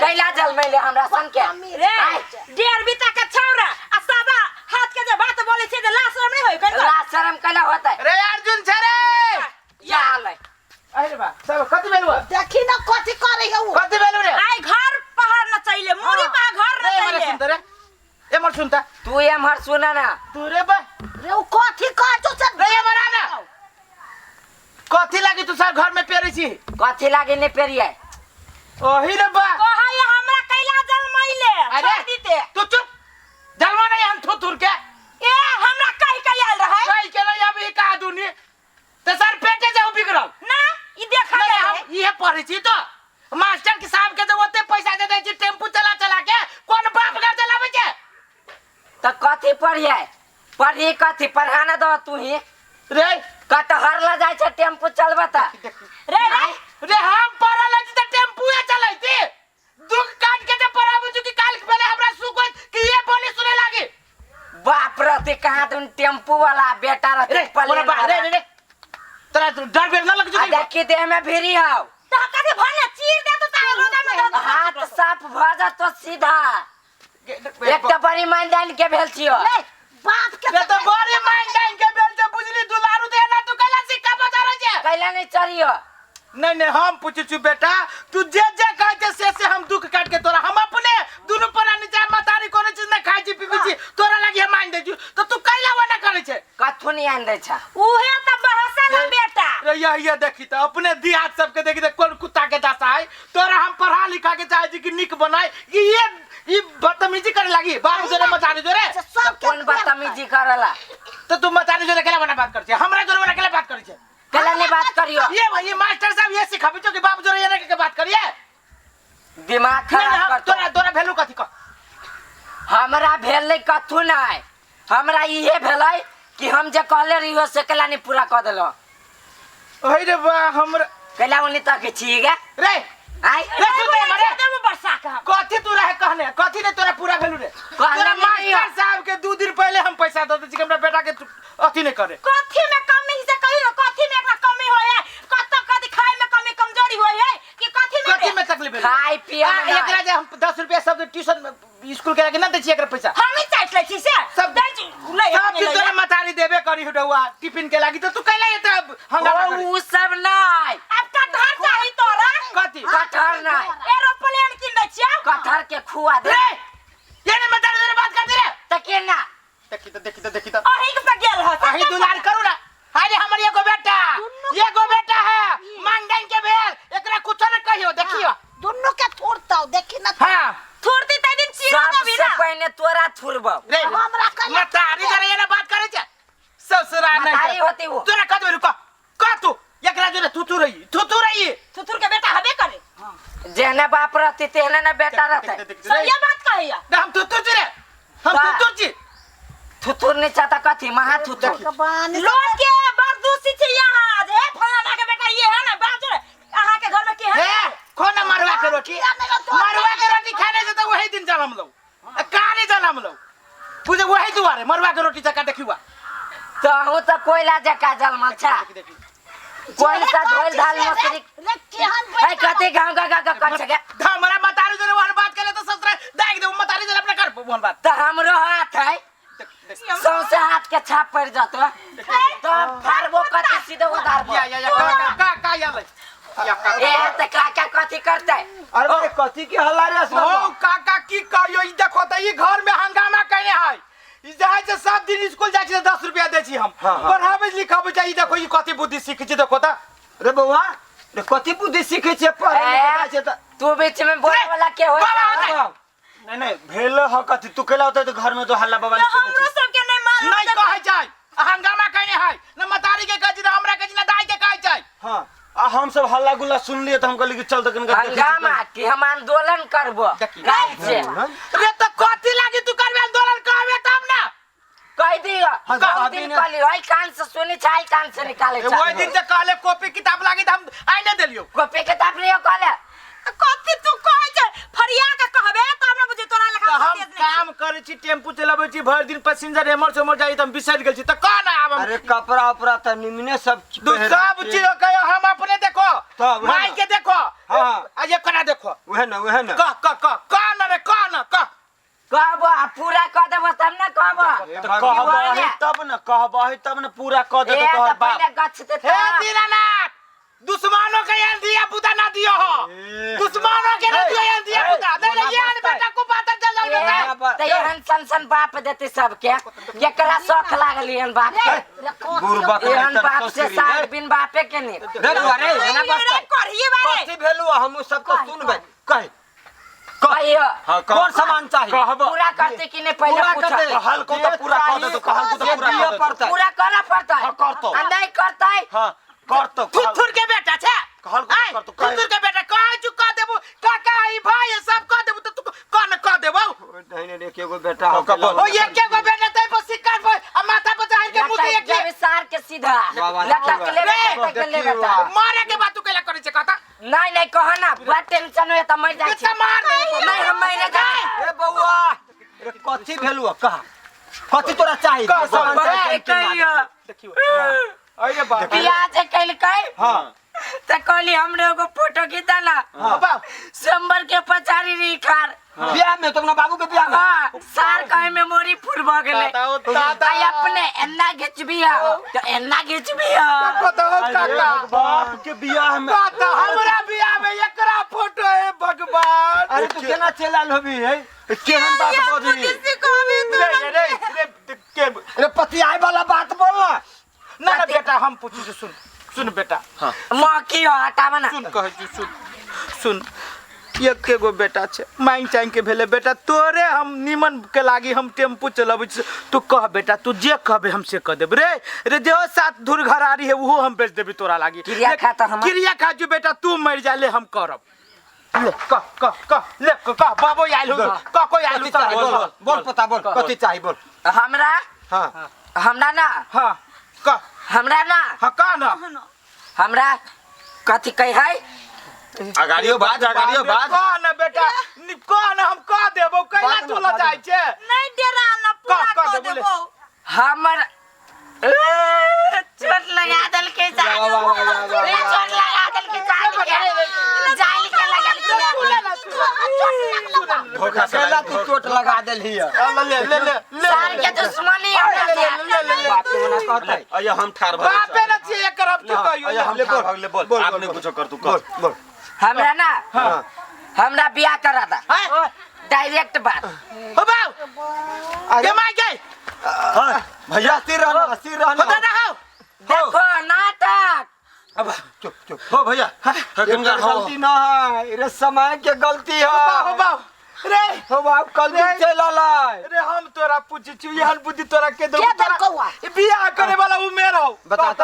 कैला जलमैले हमरा सन के रे डेढ़ बीता के छौरा आ साबा हाथ के जे बात बोले छे जे लाज शरम नहीं होय कहियो लाज शरम कैला होतै रे अर्जुन छै रे या हाल है। अरे बा सब कथी भेल हुआ? देखी ना कथी करे है उ कथी भेल रे आई घर पहाड़ न चैले मुड़ी पा घर न रे मरे चैले सुनते रे ए मर सुनता तू एम्हर सुन ना तू रे बा रे उ कथी कर तो सब रे मरा ना कथी लागी तू सर घर में पेरे छी कथी लागी नहीं पेरिए ओही रे बा कहै हमरा कैला जलमैले अरे छोड़ दीते तू चुप जलवा नहीं हम थू थूर के ए हमरा कहि के आयल रहै कहि के नहीं अभी का दुनी ते सर पेटे जाऊ बिगड़ल ना ई देखा नहीं, गेल हम इहे पढ़ै छी तो मास्टर के साहब के तो ओते पैसा दे दै छी टेम्पू चला चला के कोन बाप घर चलाबै छै तो कथी पढ़िए पढ़ी कथी पढ़ा ना दो तू ही रे कटहर ला जाइ छै टेम्पू चलबता रे रे रे हम पढ़ल छी त टेम्पूए चलैती दुख काट के जे पढ़ाबै छी कि काल के पहले हमरा सुख होइत कि ये बोली सुने लागी बाप रहते कहाँ तुम टेम्पू वाला बेटा रहते रे प्लेन मोरा बा रे वाला। रे रे तोरा डर बेर ना लग आ जो देखी देह में भिरी हौ तो कथी भने चीर दे तो तार रोदा में दो हाथ साफ भ जतो सीधा एक तो बड़ी मानदान के भेल छियो रे बाप के रे तो बड़ी मानदान के बेल जे बुझली दुलारू दे ना तू कैला सिक्का बजा रहे छे कैला नहीं चढ़ियो नहीं नहीं हम पूछे छु बेटा तू जे जे कहै छे से से हम दुख काट के तोरा हम अपने दुनू प्राणी चाहे मतारी कोनो चीज ना खाइ छी पीबी छी तोरा लागी हम मान दै छी तो तू कैला वना करै छे कथू नहीं आन दै छा उहे त बहसल है बेटा रे यही ये देखी त अपने दियाद सबके देखी त कोन कुत्ता के दशा है तोरा हम पढ़ा लिखा के चाहे छी कि निक बनाए कि ये ई बदतमीजी करे लागी बाप जोरे मतारी जोरे तो सब कोन बदतमीजी करला तो तू मतारी जोरे केला बना बात कर छे हमरा जोरे बना केला बात कर छे कैला नहीं बात करियो ये भाई ये मास्टर साहब ये सिखाबी छो कि बाप जोरे ये के बात करिए दिमाग नहीं, नहीं, खराब हम कर तोरा तोरा भेलू कथी कह हमरा भेल नहीं कथू नहीं हमरा इहे भेलै कि हम जे कहले रहियो से कैला नहीं पूरा कऽ देलो ओहि रे बा हमरा कैला ओनी तक छी गे रे आय रे सुन रे मरे देबो बरसा के हम कथी तू रहे कहने कथी ने तोरा पूरा भेलू रे कहले तोरा नहीं मास्टर साहब के दू दिन पहले हम पैसा दे दै छी कि हमरा बेटा के तू अथी नहीं करे कथी में कमी से कहियो कथी में एकरा कमी होय है कत कथी खाए में कमी कमजोरी होय है कि कथी में कथी में तकलीफ भेलू खाय पिए आ, में नहीं। एकरा जे हम 10 रुपया सब ट्यूशन स्कूल के लागे ना दै छी एकरा पैसा हम ही चाट लै छी से सब- दै छी ले सब अपने दिन ले तोरा ले। मतारी देबे करी हटौआ टिफिन के लागी तो तू कैला एते हंगामा ओ करी उ सब नहीं अब कटहर चाही तोरा कथी कटहर नहीं एरोप्लेन किन दै छियौ कटहर के खुआ दे रे ये ने मतारी जोरे बात कर दे रे त केना देखी तो देखी तो देखी तो अहीं के तऽ गेल हत अही दुलार करू ना अरे हमर एगो बेटा एगो बेटा है मांगन के भेल एकरा कुछो न कहियो देखियो दुनू के थोड़ता देखी ना हाँ थुरती तै दिन चीरो देबी सबसे ना पहिने तोरा थुरबौ रे हमरा कहियो मतारी जरा ये ना बात करे छे ससुरा नहीं मतारी होती वो। तोरा कह दे रुको कह तू एकरा जोरे थू थू रही थू थू रही थुथुर के बेटा हबे करे जेहने बाप रहती तेहने ना बेटा रहते सही बात कहैया हम थू थू छी रे हम बा- थू थू छी थुथुर नहीं चाहता कथी महा थुथुर भगवान लोग के बरदूसी छै यहाँ जे फलाना के बेटा ये है ना बाप रे अहाँ के घर में के है हे कोना मरुआ के रोटी मरुआ के रोटी खाने से तो वही दिन जलम लो काने जलम लो बुझे वही दुआरे मरुआ के रोटी चक्का देखिवा तो हूँ तो कोयला जका जलमल छा देखी देखी कोन सा धोल धाल मसरी रे केहन ऐ कथी गाँव गा गा कछ के हमरा मतारी जोरे वहन बात करे तो ससुरा दाग दे मतारी जोरे अपना कर वहन बात तो हमरो हाथ है देख, देख। सौंसे हाथ के छाप पड़ जातो तो फाड़बो कथी सीधे उधारबो या या या का का का का या ले या का ए त का का कथी करते अरे बाप रे, कथी के हल्ला रे ओ असलम काका की करियो ई देखो त ई घर में हंगामा कने है ई जाइ छै सब दिन स्कूल जाइ छै 10 रुपया दै छी हम हाँ, हाँ। पढ़ाबै लिखाबै छै ई देखो ई कथी बुद्धि सीखै छै देखो त रे बौआ रे कथी बुद्धि सीखै छै पढ़ै ए, लिखै जाइ छै त तू बीच में बोले वाला के हो बाबा होतै। नहीं नहीं भेल ह कथी तू केला होतै त घर में तो हल्ला बवाल तो हमरो सबके नहीं मालूम नहीं कहै छै हंगामा कने है न मतारी के कहै छै न हमरा कहै छै न दाई के कहै छै हां आ हम सब हल्ला गुल्ला सुन लिए त हम कहली कि चल त कनका देखै छी। हंगामा कि हम आंदोलन करबो देखी। काल से हाँ? रे त कथी लागी तू करबे आंदोलन कहबे तब ना कह दियो हाँ, कौ आदमी दिन ने- कहली ओइ कान से सुनी छै कान से निकाले ए, ओहि दिन से कहले कॉपी किताब लागी त हम आइने देलियो कॉपी किताब नहीं कहले कथी तू कहै छै फरिया के कहबे तब ने बुझी तोरा त लेखा हम तेज नहीं काम करै छी टेम्पू चलाबै छी भरि दिन पैसेंजर एमहर से ओमहर जाइ त हम बिसरि गेल छी त कह ना आब हम अरे कपड़ा उपड़ा त निमने सब तू पहिरे सब छियै। चीज कहियो हम अपने देखो तब, माई के देखो हां आ ये कना देखो उहे न उहे न कह कह कह कह न रे कह न कह कहबो आ पूरा कह देबो तब न कहबो तऽ कहबही तब न कहबही तब न पूरा कऽ ए देतौ तोहर तऽ बाप पहिले गछ दे हे दीनानाथ दुश्मनों के एहन धिया पुता ना दियो हो दुश्मनों के ना दियो एहन धिया पुता दे रे एहन बेटा को बात चल जाओ बेटा तऽ एहन सन सन बाप देते सबके केकरा शौख लागल एहन बाप के बुढ़बा के एहन तर बाप से ससुरी साल रे। बिन बापे के नी रे बुआ रे एना बसतै करिए बारे कथी भेलु हम सब तो सुनबै कह कहियो हां कौन सामान चाही कहबो पूरा करते कि नहीं पहिले पूरा पूछो कर दे। कहल को तो पूरा कर दे तो कहल को तो पूरा दिया कर दे पड़तै पूरा करऽ पड़तै हाँ, करतौ। आ नहीं करतै हां करतो थुर थुर के बेटा छे कहल को आय, करतो, थुर थुर के बेटा कह चु कह देबू काका ई भाई सब कह देबू तो तू कह न कह देबू नहीं नहीं एक एगो बेटा हो कब बोल? ओ एक एगो बेटा तै पर सिक्का पर आ माथा पर चढ़ के मुंह लटक एक जेबी सार के सीधा वाह, वाह, लटक ले रे, लटक ले देखियो, बेटा वाह। मारे के बात तू केला करे छे कहता नहीं नहीं कह ना बड़ा टेंशन होए त मर जाइ छी कितना मार दे नहीं हम मरे जाए ए बउआ रे कथी भेलु कह कथी तोरा चाही कह सामान चाही, कहियो देखियो अरे बाप बियाह जे कइलकै हां त कहली हमरे एगो फोटो खींचा ना बाप सोमवार के पछाड़ी रही खार बियाह में तो अपना बाबू के बियाह में हाँ सार कहे मेमोरी फुल भ गेलै दादा ओ दादा आई अपने एन्ना घिचबी है तो एन्ना घिचबी है बताओ काका बाप के बियाह में दादा हमरा बियाह में एकरा फोटो है भगवान अरे तू केना चल आयल होबी है केहन बात बजली रे रे रे के अरे पतियाए वाला बात बोल ना ना ना बेटा हम पूछू छी सुन सुन बेटा माँ की हो हटावा ना सुन कहै छी सुन सुन एके गो बेटा छै मांग चांग के भेले बेटा तोरे हम निमन के लागी हम टेम्पू चलबै छी तू कह बेटा तू जे कहबे हम से कह देब रे रे जे सात धुर घरारी है ओहो हम बेच देबी तोरा लागी क्रिया खा तऽ हमर। क्रिया खा जो बेटा तू मर जा ले हम करब ले कह कह कह ले कह कह बाबो आयल हो कह कोई आयल कथी चाही बोल बोल बोल पता बोल कथी चाही बोल हमरा हां हमरा ना हां कह हमरा ना हां कह ना हमरा कथी कही है अगाड़ियो बाज अगाड़ियो बाज कह ना बेटा कह ना हम कह देबो कैला बाज ना, तू ल बाज जाइ छै नहीं डरा ना पूरा कह, कह कर दे, बोले। देबो हमर ए, चोट लगा देलकै जाल वाह, वाह, वाह, वाह, ए, चोट लगा देलकै जाल के जाल के लगल धोखा से केला तू चोट लगा देलही है ले ले ले ले ले सार के दुश्मनी हमरा ले से ले ले ले बाप के मना कहतै अया हम ठार भऽ बापे न छियै एकर अब तू कहियो अया हम ले, ठार बोल, भऽ गेलै बोल बोल, आप बोल, नहीं बोल। कुछो कर तू बोल कर बोल हमरा ना हमरा बियाह करा दा हाय डायरेक्ट बात हो बाऊ अरे के माय गए हां भैया सिर रहना सिर हो रहना दादा हो देखो नाटक अब चुप चुप हो भैया एकर हो गलती ना है रे समय के गलती है हो बाऊ रे हो बाप कल चल आलै रे हम तोरा पूछै छी एहन बुद्धि तोरा के देलको के देलकौ आ? ई बियाह करे वाला उमेर हो बता त।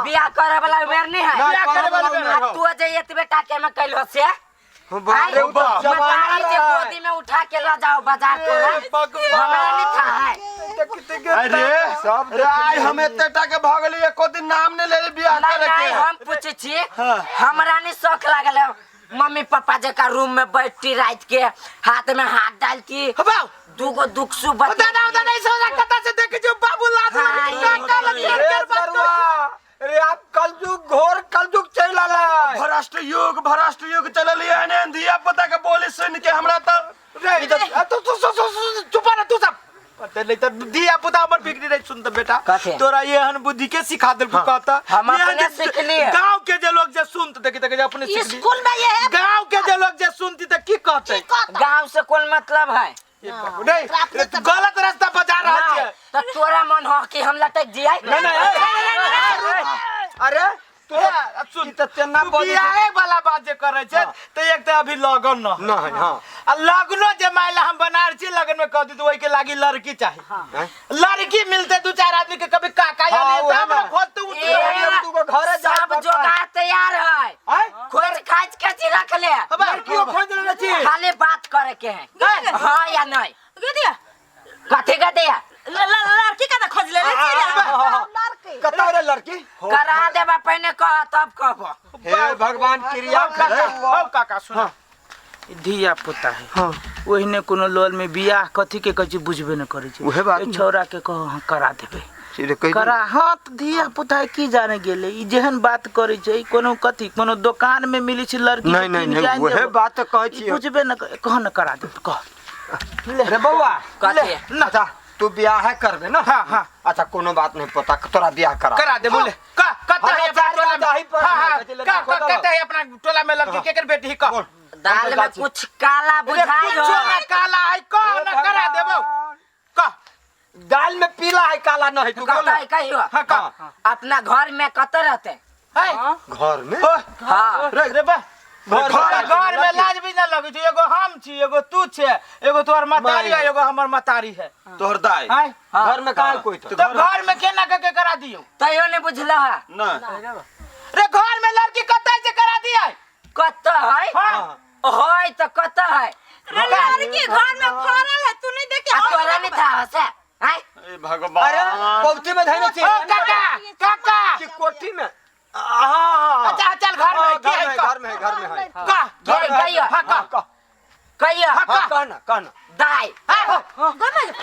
बियाह करे वाला उमेर नहीं है ना, बियाह करे वाला उमेर आ हो तू जे एतबे टाके में कैलो से हो बाप रे, उ त बाप। जमाना मतारी जे रहे। गोदी में उठा के ल जाओ बाजार तोरा भगवान। हमरा नहीं था है अरे सब रे आइ हम एते टा के भऽ गेली एको दिन नाम नहि लेली बियाह नहीं करे नहीं के हम पूछे छी हमरा नहीं शौक लागल है मम्मी पापा जका रूम में बैठती रात के हाथ में हाथ डालती हो बाऊ दूगो दुख सु हो दादा हो दादा ऐसा कता से देखे जो बाबू लाज हाँ, लगे का का लगे रे बरुआ, रे आप कलयुग घोर कलयुग चल आलै भ्रष्ट युग भ्रष्ट युग चलल एहन धिया पुता के बोली सुन के हमरा तऽ रे तू तू तू चुप रह तू सब पता नहीं त धिया पुता हमर बिगड़ी रही सुन त बेटा कथी? तोरा एहन बुद्धि के सिखा देलकौ कहता हम एहन अपने जे सिखलिए। गांव के जे लोग जे सुनत देखी देखी जे अपने सिखली स्कूल में ये है गांव के जे लोग जे सुनती त की कहते की कहता? गांव से कौन मतलब है नहीं एकरा अपने रे, तू गलत रास्ता पर जा रहल नहीं, छै तो तोरा मन हो कि हम लटक जियाई नहीं नहीं अरे तू अब सुन ई त तेना तू बजै छै। बियाहे वाला बात जे करै छै त एक त अभी लगन न नहीं हां आ लगनो जे माइला हम बना छी लगन में कह दी तो वही के लागी लड़की चाहिए लड़की मिलते दू चार आदमी के कभी काका या हाँ, नहीं वही तब ना। ना खोजते उठ ए, तू को घरे जा सब जोगाड़ तैयार है आय खोज खाज के जी रख ले लड़कियों खोज लेने छी खाली बात करे के है हाँ या नहीं गे दिया कथी का दिया लड़की का खोज ले ले लड़की कतौ रे लड़की करा देबा पहले कह तब कहबो हे भगवान क्रिया काका हो काका सुन धिया पुता है ओहिने कोनो लोल में बियाह कथी के कहै छै बुझबे न करै छै उहे बात एक छौड़ा के कहो हम करा देबै छी रे कहि करा हाँ तऽ धिया पुता की जाने गेलै ई जेहन बात करै छै ई कोनो कथी कोनो दोकान में मिलै छै लड़की नहीं नहीं नहीं वहे बात तऽ कहै ई छी बुझबे न कह न करा दे कह रे बौआ कथी ना अच्छा तू बियाह करबे ना हाँ, हाँ। अच्छा कोनो बात नहीं पता तोरा बियाह करा करा दे बोले का कते हमरा है अपना चार टोला गाँव जाही में पर हाँ हाँ कथी लड़की का खोदल। कते है अपना टोला में लड़की केकर बेटी ही कह बोल। दाल में कुछ काला रे बुझाई कुछो ना काला है कह न करा देबो कह दाल में पीला है काला नहीं तू बोल कत है कहियो हाँ कह अपना घर में कत रहते है घर में ओ, हाँ रे रे बा घर घर घर में लाज भी ना लगै छै एगो हम छी एगो तू छे एगो तोहर मतारी है एगो हमर मतारी है तोहर दाई आय घर में कहाँ कोई तो तब घर में केना के के करा दियो तैयो नहीं बुझल है ना रे घर में लड़की कतै से करा दिया कत है हाँ है तो कत है रे लड़की घर में फरल है तू नहीं देखे आ तोरा नहीं था से आय ए भगवान अरे पौती में धैने छी ओ काका काका कि कोठी में हाँ अच्छा चल घर में हाँ, के है घर में है घर में है घर में है का कहियो हाँ का कह कहियो हाँ कह ना कह ना दाई हाँ घर में